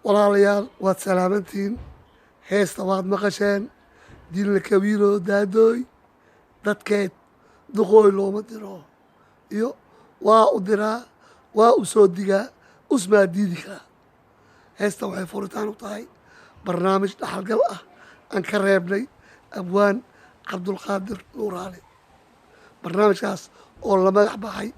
Walaalayaal, waad salaamantihiin. Heesta waad maqasheen. Dilna kabiiroo daadooy dadkeed duqooy looma diro iyo waa u diraa, waa u soo digaa, usmaa diidi karaa. Heestan waxay furitaan u tahay barnaamij dhaxalgal ah aan ka reebnay abwaan Cabdulqaadir Nuuraale, barnaamijkaas oo la magac baxay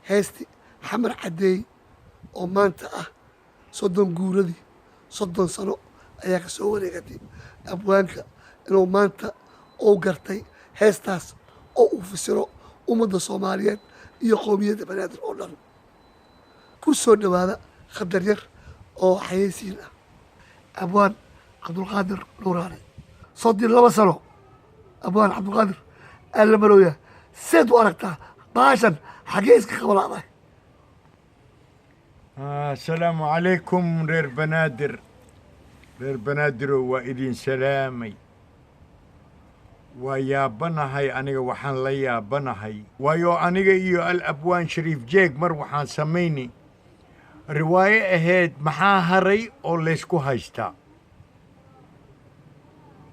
heesti Xamar Caddeey, oo maanta ah 30 guuradii. 30 sano ayaa ka soo wareegatay abwaanka inuu maanta uu gartay heestaas oo uu fasiro ummadda Soomaaliyeed iyo qowmiyadda Banaadir oo dhan. Ku soo dhowaada khadar yar oo xayeysiin ah. Abwaan Cabdulqaadir Nuuraale, 32 sano abwaan Cabdulqaadir aa la marooyaa. Seed u aragtaa baashan? Xaggee iska qabalaadahay? Asalaamu calaykum, reer Banaadir. Reer Banaadirow, waa idin salaamay. Waa yaabanahay aniga, waxaan la yaabanahay waayo aniga iyo al abwaan Shariif Jeeg mar waxaan samayni riwaayo ahayd "Maxaa haray oo laysku haystaa?"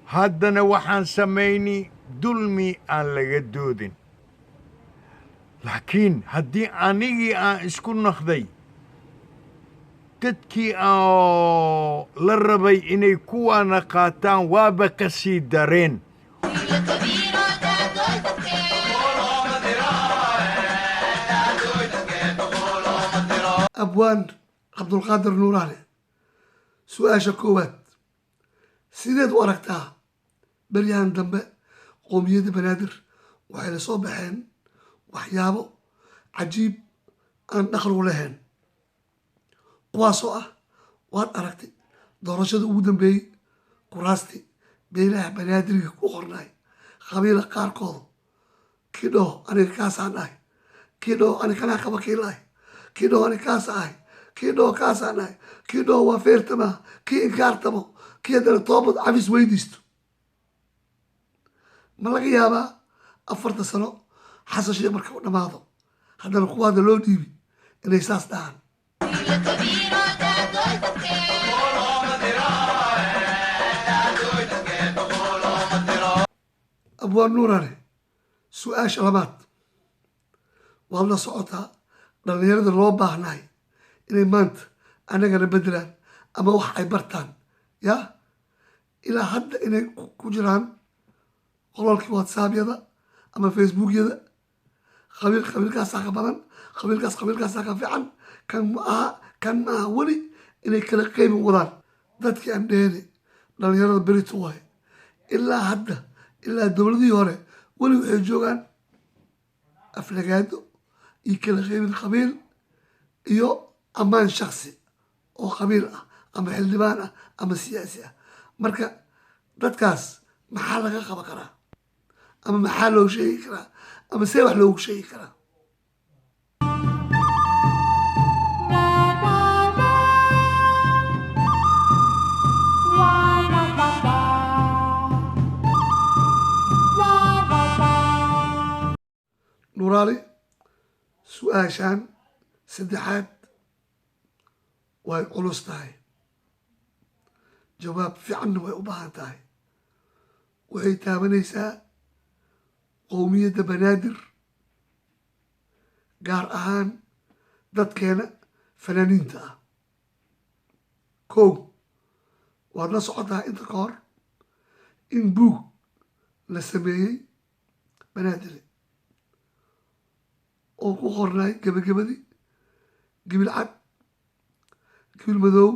Haddana waxaan samayni "Dulmi aan laga doodin". Laakiin haddii anigii aan isku naqday dadkii oo la rabay inay kuwaana qaataan, waaba ka sii dareen. Abwaan Cabdulqaadir Nuuraale, su-aasha koowaad: sideed u aragtaa beryahan dambe qowmiyadda Banaadir waxay la soo baxeen waxyaabo cajiib aan dhaqan u lahayn, kuwaasoo ah, waad aragtay doorashada ugu dambeeyey, kuraasti beelaha Banaadiriga ku qornaay, qabiila qaarkooda kii dhaho "Aniga kaasaan ahay", kii dhaho "Aniga kanaa qaba", kii la ahay, kii dhaho "Aniga kaasa ahay", kii dhaho "Kaasaan ahay", kii dhaho "Waa feertamaa", kii inkaartamo, kii haddana toobad cafis weydiisto? Ma laga yaabaa 4ta sano Xasan Sheekh marka u dhammaado haddana kuwa hadda loo dhiibi inay saas dhahaan? Abwaan Nuurane, su-aasha labaad: waad la socotaa dhallinyarada loo baahnahay inay maanta annagana bedelaan ama wax ay bartaan ya ilaa hadda inay ku jiraan qolalkii WhatsAppyada ama Facebookyada, qabiil qabiilkaasaa ka badan, qabiilkaas qabiilkaasaa ka fiican, kan ma aha, kan ma aha, weli inay kala qeybin wadaan dadkii aan dheeni dhalinyarada berito waaye. Ilaa hadda, ilaa dowladihii hore, weli waxay joogaan aflagaado iyo kala qeybin qabiil iyo ammaan shaksi oo qabiil ah ama xildhibaan ah ama siyaasi ah. Marka dadkaas maxaa laga qaban karaa ama maxaa loo sheegi karaa ama see wax loogu sheegi karaa? Nuuraali, su-aashaan saddexaad way culus tahay, jawaab fiicanna way u baahan tahay. Waxay taabanaysaa qowmiyadda Banaadir, gaar ahaan dadkeena fanaaniinta ah. Kow, waad la socotaa inta ka hor in buug la sameeyey Banaadire oo ku qornay gebagabadii "Gibil cad, gibil madow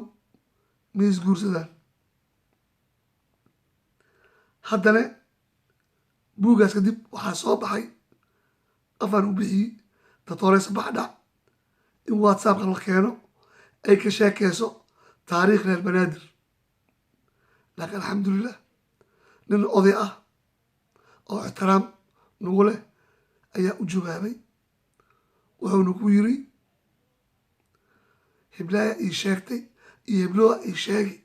miis guursadaan". Haddana buuggaas kadib waxaa soo baxay afaan u bixiyey Doctoresa Baxdhac in WhatsAppka la keeno ay ka sheekeyso taariikh reer Banaadir. Laakiin alxamdulilah, nin oday ah oo ixtiraam nagu leh ayaa u jawaabay, wuxuuna ku yiri: "Hiblaya ii sheegtay iyo hiblooa ii sheegi,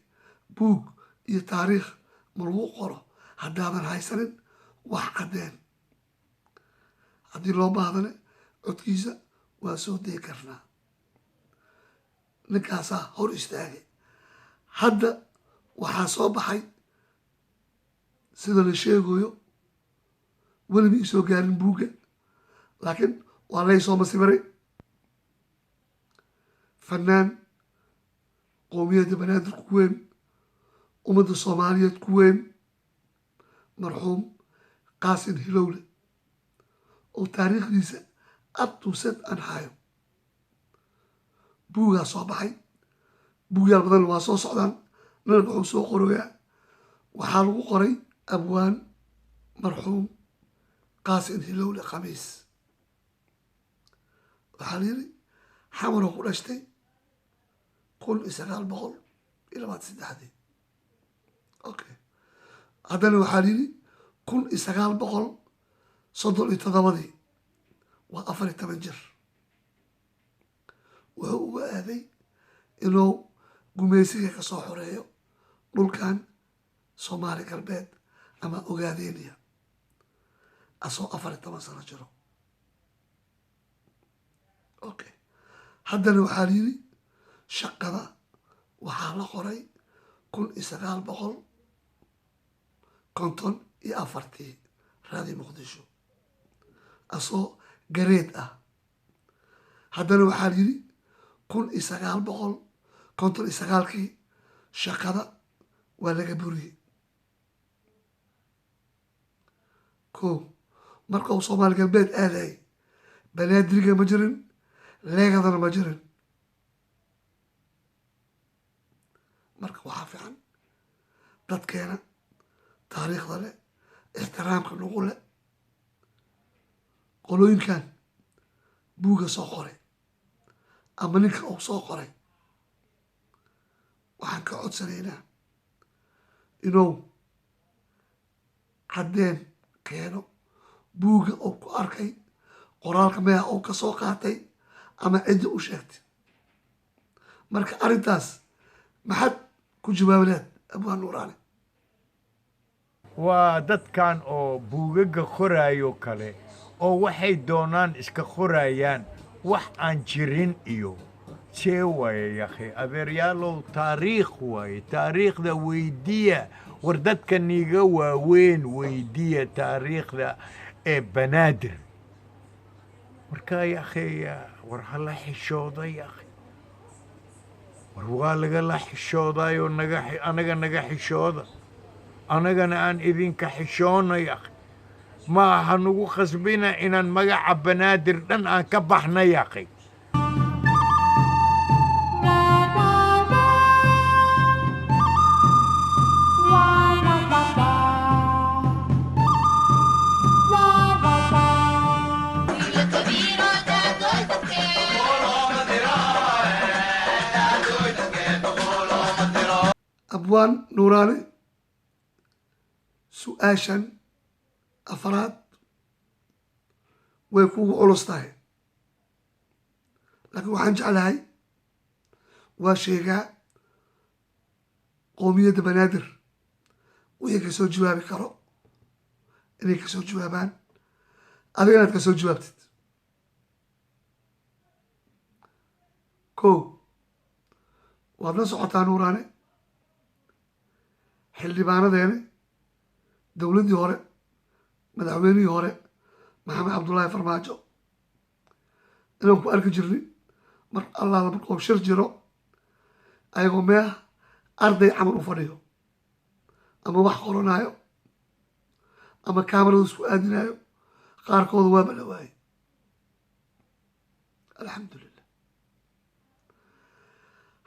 buug iyo taariikh ma lagu qoro haddaadan haysanin wax caddeen. Haddii loo baahdane codkiisa waa soo degi karnaa." Ninkaasaa hor istaagay. Hadda waxaa soo baxay sida la sheegayo, weliba isoo gaarin buugga, laakiin waa lay soo masibiray, fanaan qowmiyadda Banaadir ku weyn, ummadda Soomaaliyeed ku weyn, marxuum Qaasin Hilowle, oo taariikhdiisa up to date aan hayo. Buugaa soo baxay, buugyaal badanna waa soo socdaan. Nana wuxuu soo qoroyaa, waxaa lagu qoray abwaan marxuum Qaasin Hilowle Khamiis. Waxaa la yidhi Xamaroo ku dhashtay 1923-dii. Okay, haddana waxaa la yidhi 1937-dii, waa 14 jir. Wuxuu uga aaday inuu gumaysiga ka soo xoreeyo dhulkan Soomaali Galbeed ama Ogaadeniya, asoo 14 sano jiro. Okay, haddana waxaa la yidhi shaqada waxaa la qoray 1954-tii Raadi Muqdisho, asoo gareed ah. Haddana waxaa la yidhi 1959-kii shaqada waa laga buriyey. Ko marka uu Soomaali Galbeed aadayay, Banaadiriga ma jirin, Leegadana ma jirin. Marka waxaa fiican dadkeena taariikhda leh, ixtiraamka nagu leh, qolooyinkan buugga soo qoray ama ninka uu soo qoray, waxaan ka codsanaynaa inuu caddeen keeno buugga uu ku arkay qoraalka meeha uu ka soo qaatay ama cidda u sheegtay. Marka arrintaas maxaad ku jawaabi lahayd, abwaan Nuuraane? Waa dadkan oo buugaga qoraayo kale oo waxay doonaan iska qorayaan, wax aan jirin iyo see waaye. Yakhi adeeryaalow, taariikh waaye, taariikhda weydiya. War dadka niiga waaweyn weydiya taariikhda ee Banaadir. Marka yakhi, war hala xishooda yakhi, war waa lagala xishoodayoo naga anaga naga xishooda, annagana aan idinka xishoonno yakhi. Ma aha nagu khasbina inaan magaca Banaadir dhan aan ka baxna yakhi. Abwaan Nuuraane, su-aashan afaraad way kugu culus tahay, laakiin waxaan jeclahay waa sheegaa qowmiyadda Banaadir wixii kasoo jawaabi karo inay kasoo jawaabaan, adiga inaad kasoo jawaabtid. Ko waad la socotaa Nuuraane, xildhibaanadeeni dowladdii hore, madaxweynihii hore Maxamed Cabdullaahi Farmaajo, inaan ku arki jirnay mar allaala markuu shir jiro ayagoo meeha arday camal u fadhiyo ama wax qoranaayo ama kaamarada isku aadinayo, qaarkooda waaba la waayey. Alxamdulilah,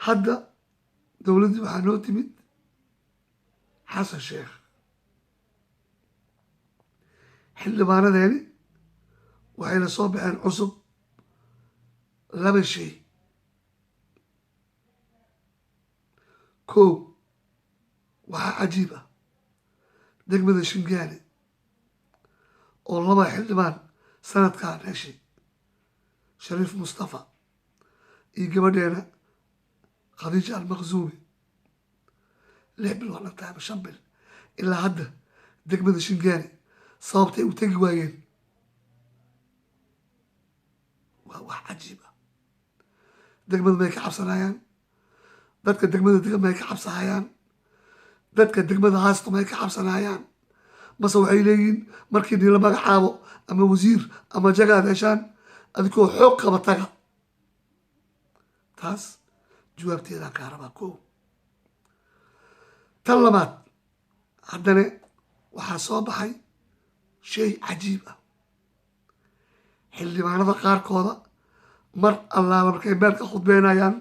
hadda dowladdii waxaa noo timid Xasan Sheekh, xildhibaanadeeni waxayna soo baxeen cusub laba shay. Kow, waxaa cajiib ah degmada Shingaani oo laba xildhibaan sanadkan heshay, Shariif Mustafa iyo gabadheena Khadiija Almaqzuumi, 6 bil waa dhantahay ama 5 bil, ilaa hadda degmada Shingaani sababtay u tegi waayeen waa wax cajiib ah. Degmada may ka cabsanayaan? Dadka degmada degan may ka cabsahayaan? Dadka degmada haasto may ka cabsanayaan? Mase waxay leeyihiin markii nila magacaabo ama wasiir ama jagaad heshaan, adigoo xoog qaba taga? Taas jawaabteedaan kaa rabaa. Ko tan labaad, haddana waxaa soo baxay shay cajiib ah. Xildhibaanada qaarkooda mar allaala markay meel ka khudbeynayaan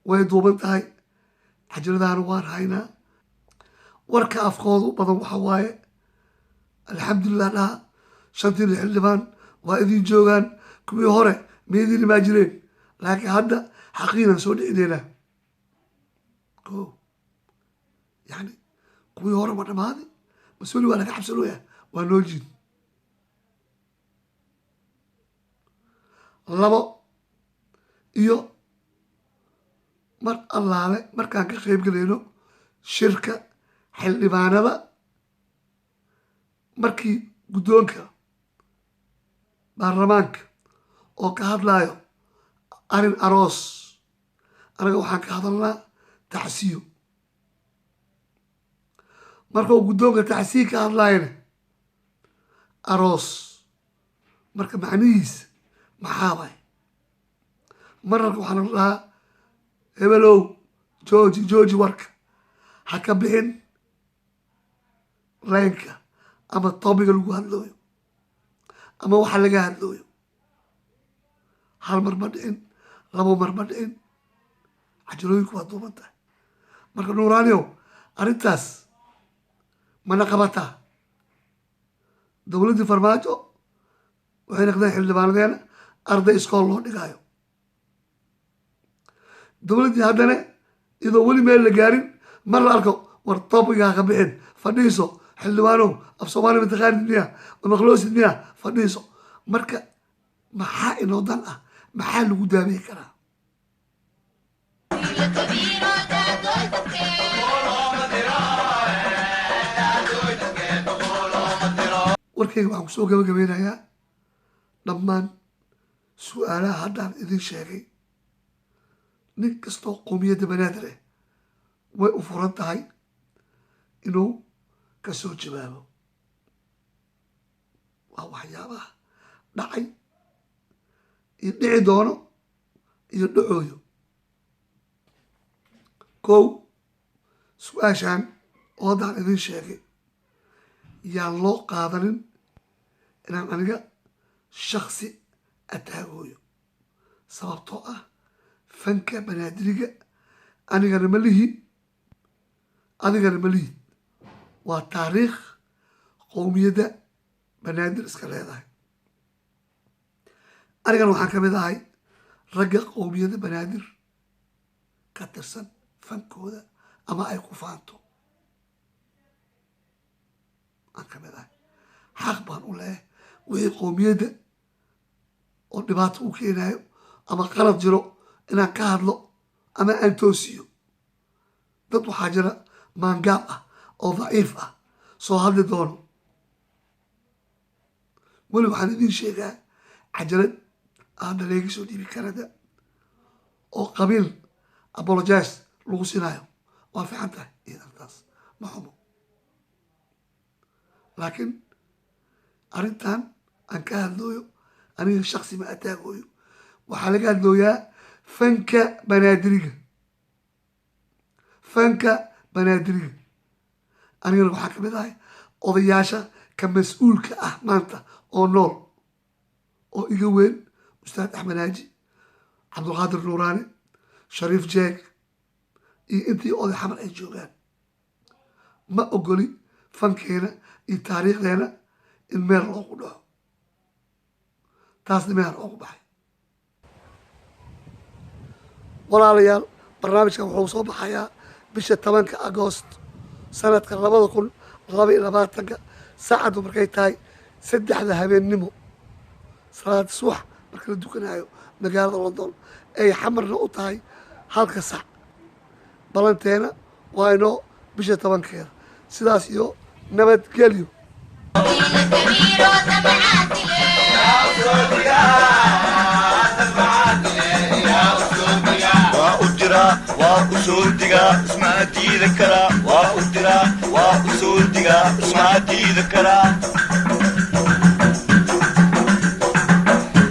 way duuban tahay, cajaladaana waan haynaa. Warka afkoodu badan waxa waaye: "Alxamdulilah dhaha, shantiina xildhibaan waa idin joogaan, kuwii hore ma idin imaa jireen, laakiin hadda xaqiinan soo dhicineynaa." Ko yani kuwii hore ma dhamaadi mas-uuli waa laga cabsanooya, waa noo jiin. Labo iyo mar allaale markaan ka qayb galayno shirka xildhibaanada, markii guddoonka baarlamaanka oo ka hadlaayo arrin aroos, anaga waxaan ka hadalnaa tacsiyo. Markuu guddoonka tacsiye ka hadlaayana aroos, marka macnihiisa maxaa waay? Mararka waxaana la dhahaa: "Hebelow, jooji, jooji warka, ha ka bixin line-ka ama topic-ga lagu hadlooyo ama waxa laga hadlooyo." Hal mar ma dhicin, labo mar ma dhicin, cajalooyinku waa duuban tahay. Marka Nuuraaniow, arrintaas mana qabataa? Dowladdii Farmaajo waxay noqdeen xildhibaanadeena arday iskool loo dhigaayo. Dowladdii haddana iyadoo weli meel la gaarin mar la arko: "War topic-gaa ka bixin, fadhiiso xildhibaanow, af Soomaaliya mataqaanid miya? Maqloosid miya? Fadhiiso." Marka maxaa inoo dan ah? Maxaa lagu daaweyn karaa? Dila Kabiiro Daadooy dadkeed. Warkayga waxaan kusoo gabagabeynayaa dhammaan su-aalaha haddaan idin sheegay. Nin kastoo qowmiyadda Banaadir ah way u furan tahay inuu ka soo jawaabo. Waa waxyaabaha dhacay iyo dhici doono iyo dhacooyo. Kow, su-aashan oo haddaan idin sheegay yaan loo qaadanin inaan aniga shaksi ataagooyo, sababtoo ah fanka Banaadiriga anigana ma lihi, adigana ma lihid. Waa taariikh qowmiyadda Banaadir iska leedahay. Anigana waxaan ka mid ahay ragga qowmiyadda Banaadir ka tirsan fankooda ama ay ku faanto aan ka mid ahay. Xaq baan u leeyahay wixii qowmiyadda oo dhibaato u keenayo ama qalad jiro inaan ka hadlo ama aan toosiyo. Dad waxaa jira maangaab ah oo daciif ah soo hadli doono. Weli waxaan idiin sheegaa cajalad aadna leega soo dhiibi Canada oo qabiil apologize lagu siinayo. Waa fiican tahay iyadan, taas ma xumo, laakiin arrintan aan ka hadlooyo aniga shaksi ma ataagooyo. Waxaa laga hadlooyaa fanka Banaadiriga. Fanka Banaadiriga anigana waxaa kamid ahay odayaasha ka mas-uulka ah maanta oo nool oo iga weyn, Ustaad Axmed Haaji, Cabdulqaadir Nuuraani, Shariif Jeeg iyo intii oday Xamar ay joogaan. Ma ogoli fankeena iyo taariikhdeena in meel loogu dhaco, taasna meel oogu baxay. Walaalayaal, barnaamijkan wuxuu soo baxayaa bisha 10-ka Agoost sanadka 2022-ka, saacaddu markay tahay 3-da habeennimo, salaada subax marka la dukanayo magaalada London, ay Xamarna u tahay halka sac. Balanteena waa inoo bisha 10-keeda. Sidaas iyo nabadgelyo. Dila Kabiiro damcaatile. Waa u jiraa. Waa u soo digaa, ismaa diida karaa. Waa u diraa, waa u soo digaa, ismaa diida karaa.